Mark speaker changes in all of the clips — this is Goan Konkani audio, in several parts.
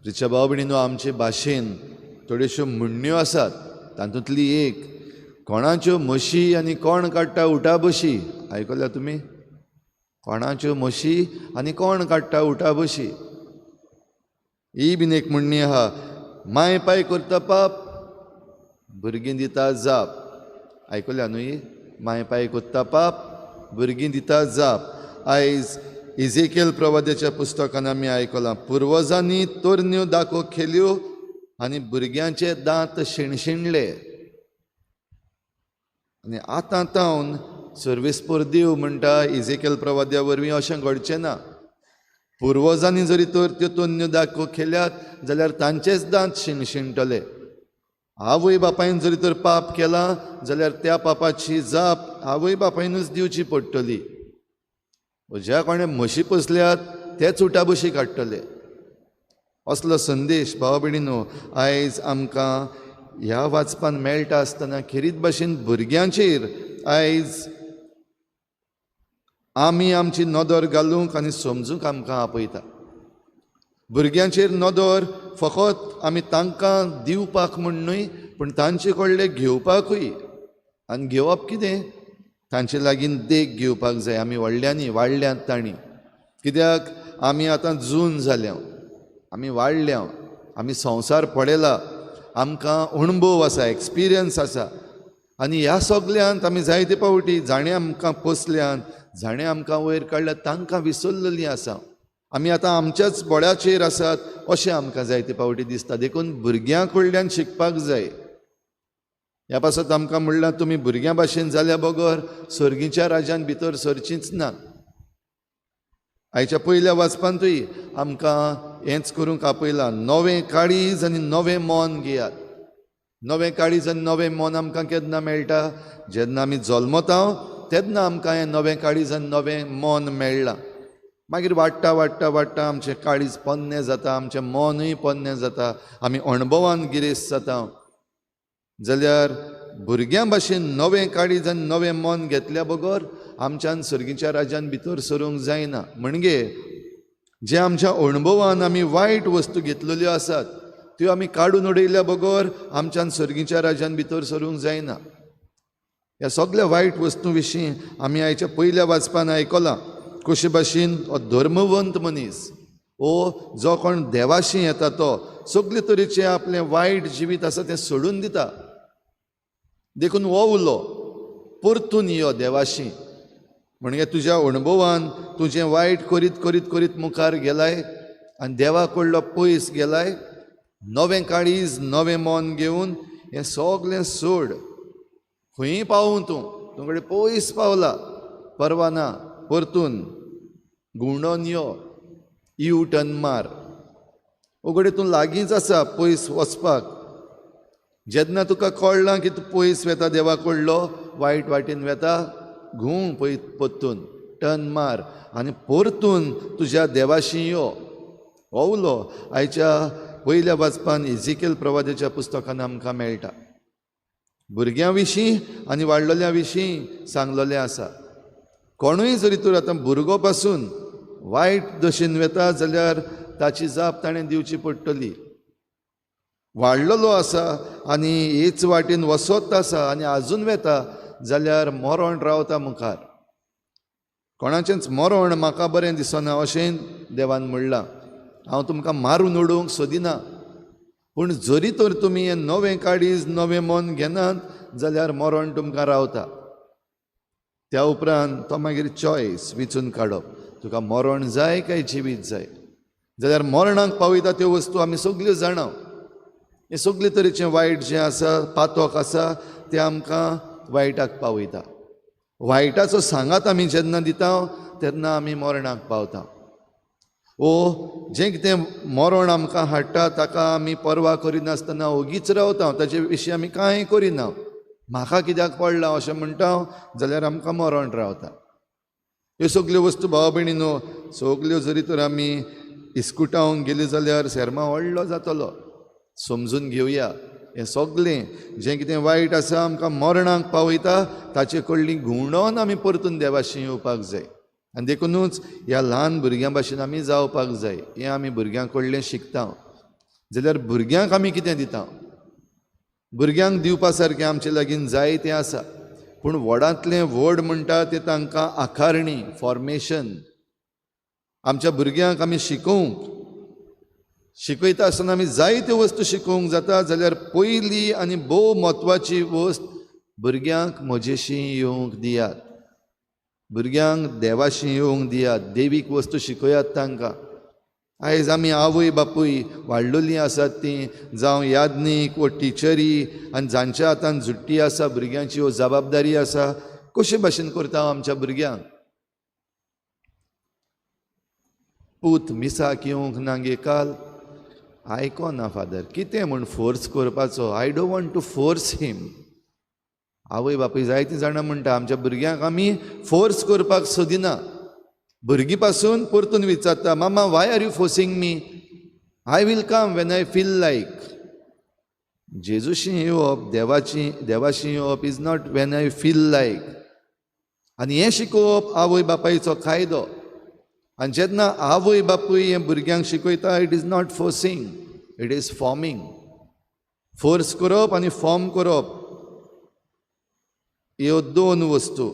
Speaker 1: रिचा भाव भयणीनो, आमचे भाशेन थोड्योश्यो म्हणण्यो आसात. तातूंतली एक, कोणाच्यो म्हशी आनी कोण काडटा उठाबशी. आयकल्या तुमी? कोणाच्यो म्हशी आनी कोण काडटा उठाबशी. ही बीन एक म्हणणी आहा, माय पाय करता पाप, भुरगीं दिता जाप. आयकल्या न्हू? माय पाय करता पाप, भुरगीं दिता जाप. आयज इजेकेल प्रवाद्याच्या पुस्तकान आमी आयकलां, पुर्वजांनी तरण्यो दाखो केल्यो आनी भुरग्यांचे दांत शिणशिणले. आनी आतां तावन सर्वेस्पर देव म्हणटा इजेकेल प्रवाद्या वरवीं, अशें घडचें ना. पुर्वजांनी जरी तर त्यो तन्न्यो दाखो केल्यात जाल्यार तांचेच दांत शिणशिणटले. आवय बापायन जरी तर पाप केलां जाल्यार त्या पापाची जाप आवय बापायनूच दिवची पडटली. ज्या कोणें म्हशी पोसल्यात तेच उटाबशी काडटले. असलो संदेश भाव भयणीनो आयज आमकां ह्या वाचपान मेळटा आसतना खेरीत भाशेन भुरग्यांचेर आयज आमी आमची नदर घालूंक आनी समजूंक आमकां आपयता. भुरग्यांचेर नदर फकत आमी तांकां दिवपाक म्हूण न्हय, पूण तांचे कडले घेवपाकूय. आनी घेवप कितें? तांचे लागीं देख घेवपाक जाय. आमी व्हडल्यांनी वाडल्यात तांणी, कित्याक आमी आतां जून जाल्या, आमी वाडल्या, आमी संवसार पळयला, आमकां अणभव आसा, एक्सपिरियन्स आसा. आनी ह्या सगल्यांत आमी जायते फावटी जाणें आमकां पोसल्यात, जाणें आमकां वयर काडल्यात तांकां विसरलेलीं आसा. आमी आतां आमच्याच बळ्याचेर आसात अशें आमकां जायते फावटी दिसता. देखून भुरग्यां कडल्यान शिकपाक जाय. ह्या पासत आमकां म्हणलां, तुमी भुरग्यां भाशेन जाल्या बगर सर्गीच्या राज्यान भितर सरचींच ना. आयच्या पयल्या वाचपांतूय आमकां हेंच करूंक आपयलां, नवें काळीज आनी नवें मन घेयात. नवें काळीज आनी नवें मन आमकां केन्ना मेळटा? जेन्ना आमी जल्मता तेन्ना आमकां हें नवें काळीज आनी नवें मन मेळ्ळां. मागीर वाडटा वाडटा वाडटा आमचें काळीज पोन्नें जाता, आमचें मनूय पोन्नें जाता, आमी अणभवान गिरेस्त जाता. जाल्यार भुरग्यां भाशेन नवें काळीज आनी नवें मन घेतल्या बगर आमच्यान सर्गीच्या राज्यान भितर सरूंक जायना. म्हणजे जे आमच्या अणभवान आमी वायट वस्तू घेतलेल्यो आसात त्यो आमी काडून उडयल्या बगर आमच्यान सर्गीच्या राज्यान भितर सरूंक जायना. ह्या सगल्या वायट वस्तूं विशीं आमी आयच्या पयल्या वाचपान आयकलां, कशे भाशेन हो धर्मवंत मनीस ओ जो कोण देवाशी येता तो सगळे तरेचें आपलें वायट जिवीत आसा तें सोडून दिता. देखून हो उलो परतून यो देवाशी, म्हणजे तुज्या अणभवान तुजें वायट करीत करीत करीत मुखार गेलाय आनी देवा कडलो पयस गेलाय. नवें काळीज नवें मन घेवन हें सगलें सोड. खंय पावूं तूं, तूं कडेन पयस पावला परवा ना, परतून घुंवडोन यो, यू टर्न मार. उगडे तूं लागींच आसा पयस वचपाक. जेन्ना तुका कळ्ळां की तूं पयस वेता देवा कडलो, वायट वाटेन वेता, घुंव पय परतून टर्न मार आनी परतून तुज्या देवाशी यो. हो उलो आयच्या पयल्या वाचपान इजिकेल प्रवादाच्या पुस्तकान आमकां मेळटा. भुरग्यां विशीं आनी वाडलेल्या विशीं सांगलेलें आसा. कोणूय जरी तर आतां भुरगो पासून वायट दशेन वेता जाल्यार ताची जाप ताणें दिवची पडटली. वाडलेलो आसा आनी हेच वाटेन वसत आसा आनी आजून वेता जाल्यार मरण रावता मुखार. कोणाचेंच मरण म्हाका बरें दिसना अशें देवान म्हणलां. हांव तुमकां मारून उडोवंक सोदिना, पूण जरी तर तुमी हें नवें काळीज नवें मन घेनात जाल्यार मरण तुमकां रावता. त्या उपरांत तो मागीर चॉयस विचून काडप, तुका मरण जाय काय जिवीत जाय. जाल्यार मरणाक पावयता त्यो वस्तू आमी सगल्यो जाणा. हें सगळे तरेचें वायट जें आसा, पातोक आसा, तें आमकां वायटाक पावयता. वायटाचो सांगात आमी जेन्ना दिता तेन्ना आमी मरणाक पावता. ओ जें कितें मरण आमकां हाडटा ताका आमी पर्वा करिनासतना ओगीच रावता, ताचे विशीं आमी कांय करिना. म्हाका कित्याक पडलां अशें म्हणटा जाल्यार आमकां मरण रावता. ह्यो सगल्यो वस्तू भाव भयणीनो सगल्यो जरी तर आमी इस्कुटावंक गेली जाल्यार सेर्मा व्हडलो जातलो. समजून घेवया हें सगलें जें कितें वायट आसा आमकां मरणाक पावयता ताचे कडली घुंवडोन आमी परतून देवाशी येवपाक जाय. आनी देखुनूच ह्या ल्हान भुरग्यां भाशेन आमी जावपाक जाय. हें आमी भुरग्यां कडलें शिकता. जाल्यार भुरग्यांक आमी कितें दिता? भुरग्यांक दिवपा सारकें आमचे लागीं जायतें आसा, पूण व्हडांतलें व्हड म्हणटा तें तांकां आकारणी, फॉर्मेशन. आमच्या भुरग्यांक आमी शिकोवंक, शिकयता आसतना आमी जायत्यो वस्तू शिकोवंक जाता, जाल्यार पयली आनी भोव म्हत्वाची वस्त, भुरग्यांक म्हजेशी येवंक दियात, भुरग्यांक देवाशी येवंक दियात, देवीक वस्तू शिकयात तांकां. आयज आमी आवय बापूय वाडलोलीं आसात तीं, जावं यादनीक वो टिचरी आनी जांच्या हातान झुट्टी आसा भुरग्यांची वो जबाबदारी आसा, कशे भाशेन करता आमच्या भुरग्यांक? पूत मिसाक येवंक ना गे काल, आयको ना फादर, कितें म्हूण फोर्स करपाचो? I don't want to force him. आवय बापूय जायतीं जाणां म्हणटा आमच्या भुरग्यांक आमी फोर्स करपाक सोदिना. भुरगीं पासून परतून विचारता, मामा why are you forcing me? I will come when I feel like. जेजूशी येवप, देवाशी येवप is not when I feel like. आनी हें शिकोवप आवय बापायचो कायदो. आनी जेन्ना आवय बापूय हें भुरग्यांक शिकयता, it is not forcing, it is forming. Force करप आनी फॉर्म करप ह्यो दोन वस्तू.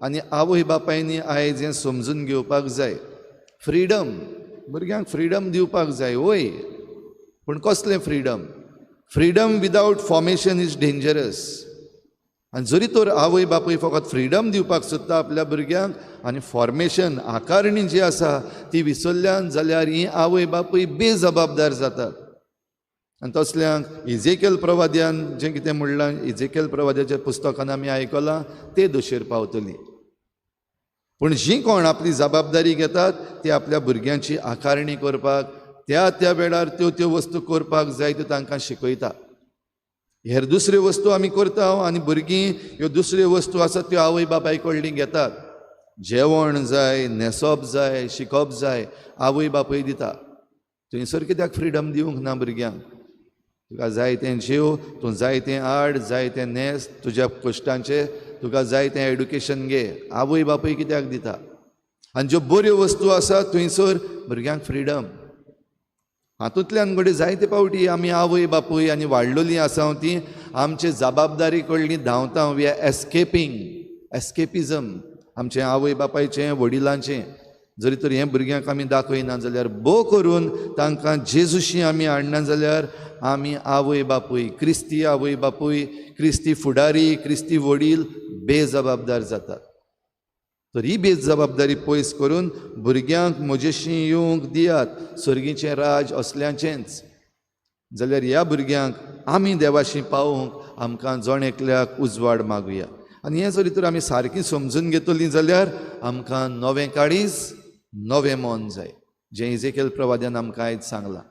Speaker 1: आनी आवय बापायनी आयज हें समजून घेवपाक जाय. फ्रिडम, भुरग्यांक फ्रिडम दिवपाक जाय, वय, पूण कसलें freedom? Freedom without formation is dangerous. आनी जरी तर आवय बापूय फकत फ्रिडम दिवपाक सोदता आपल्या भुरग्यांक आनी फॉर्मेशन, आकारणी जी आसा ती विसरल्यान जाल्यार ही आवय बापूय बेजबाबदार जातात. आनी तसल्यांक इजेकेल प्रवाद्यान जें कितें म्हणलां, इजेकेल प्रवाद्याच्या पुस्तकान आमी आयकलां, ते दशेर पावतली. पूण जीं कोण आपली जबाबदारी घेतात ती आपल्या भुरग्यांची आकारणी करपाक, त्या त्या वेळार त्यो त्यो वस्तू करपाक जाय त्यो तांकां शिकयता. हेर दुसऱ्यो वस्तू आमी करता आनी भुरगीं ह्यो दुसऱ्यो वस्तू आसात त्यो आवय बापाय कडली घेतात. जेवण जाय, न्हेसप जाय, शिकप जाय, आवय बापूय दिता. थंयसर कित्याक फ्रिडम दिवंक ना भुरग्यांक? तुका जाय तें जेव, तूं जाय तें हाड, जाय तें न्हेस, तुज्या कश्टांचें तुका जाय तें एडुकेशन घे. आवय बापूय कित्याक दिता? आनी ज्यो बऱ्यो वस्तू आसात थंयसर भुरग्यांक फ्रिडम. हातूंतल्यान घडये जायते फावटी आमी आवय बापूय आनी वाडलोलीं आसा ती आमचे जबाबदारी कडली धांवता. We are escaping, एस्केपिजम आमचें आवय बापायचें, वडिलांचें. जरी तर हें भुरग्यांक आमी दाखयना जाल्यार, भोव करून तांकां जेजूशी आमी हाडना जाल्यार, आमी आवय बापूय, क्रिस्ती आवय बापूय, क्रिस्ती फुडारी, क्रिस्ती वडील बेजबाबदार जातात. तर ही बेजबाबदारी पयस करून भुरग्यांक म्हजेशी येवंक दियात, सर्गीचें राज असल्यांचेंच. जाल्यार ह्या भुरग्यांक आमी देवाशी पावोवंक आमकां जण एकल्याक उजवाड मागुया. आनी हें जरी तर आमी सारकी समजून घेतलीं जाल्यार आमकां नवें काळीज, नवें मन जाय, जें इजेकेल प्रवाद्यान आमकां आयज सांगलां.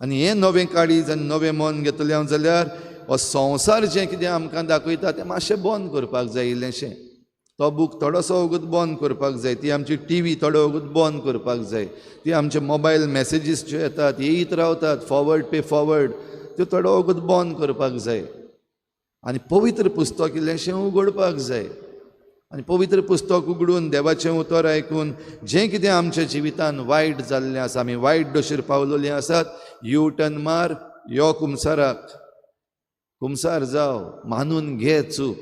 Speaker 1: आनी हें नवें काळीज आनी नवें मन घेतलें हांव जाल्यार हो संवसार जें कितें आमकां दाखयता तें मातशें बंद करपाक जाय. इल्लेंशें तो बूक थोडोसो वगत बंद करपाक जाय, ती आमची टी व्ही थोडो वगत बंद करपाक जाय, ती आमचे मोबायल मॅसेजीस ज्यो येतात, येयत रावतात, फॉवर्ड पे फॉवर्ड, त्यो थोडो वगत बंद करपाक जाय. आनी पवित्र पुस्तक इल्लेंशें उगडपाक जाय. आनी पवित्र पुस्तक उगडून देवाचें उतर आयकून जें कितें आमच्या जिवितान वायट जाल्लें आसा, आमी वायट दशेर पावलेलीं आसात, यू टर्न मार, यो कुमसाराक, कुमसार जाव, मानून घे चूक.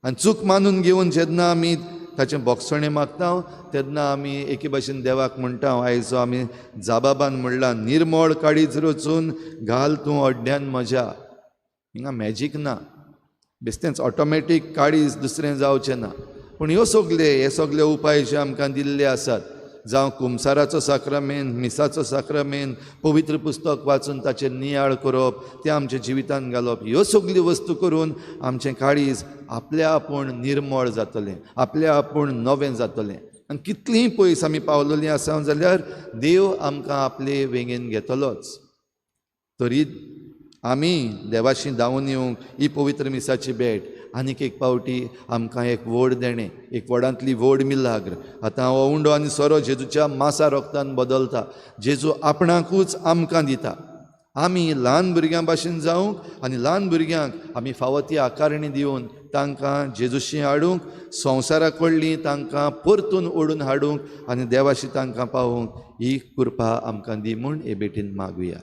Speaker 1: आनी चूक मानून घेवन जेन्ना आमी ताचें बोगसणें मागता तेन्ना आमी एके भाशेन देवाक म्हणटा, आयजो आमी जाबाबान म्हणलां, निर्मळ काळीज रचून घाल तूं अड्ड्यान म्हज्या. हिंगा मॅजीक ना, बेश्टेंच ऑटोमॅटीक काळीज दुसरें जावचें ना. पूण ह्यो सगळे, हे सगळे उपाय जे आमकां दिल्ले आसात, जावं कुमसाराचो साक्रामेंत, मिसाचो साक्रामेंत, पवित्र पुस्तक वाचून ताचेर नियाळ करप, तें आमच्या जिवितांत घालप, ह्यो सगल्यो वस्तू करून आमचें काळीज आपल्या आपूण निर्मळ जातलें, आपल्या आपूण नवें जातलें. आनी कितलींय पयस आमी पावलेलीं आसा जाल्यार देव आमकां आपले वेंगेन घेतलोच. तरी आमी देवाशी धांवून येवंक ही पवित्र मिसाची भेट आनीक एक पावटी आमकां एक व्हड देणें, एक व्हडांतली व्हड मिलाग्र. आतां हो उंडो आनी सोरो जेजूच्या मासा रोगतान बदलता. जेजू आपणाकूच आमकां दिता. आमी ल्हान भुरग्यां भाशेन जावंक आनी ल्हान भुरग्यांक आमी फावो ती आकारणी दिवन तांकां जेजूशी हाडूंक, संवसारा कडली तांकां परतून ओडून हाडूंक आनी देवाशी तांकां पावोवंक ही कृपा आमकां दी म्हूण हे भेटीन मागुया.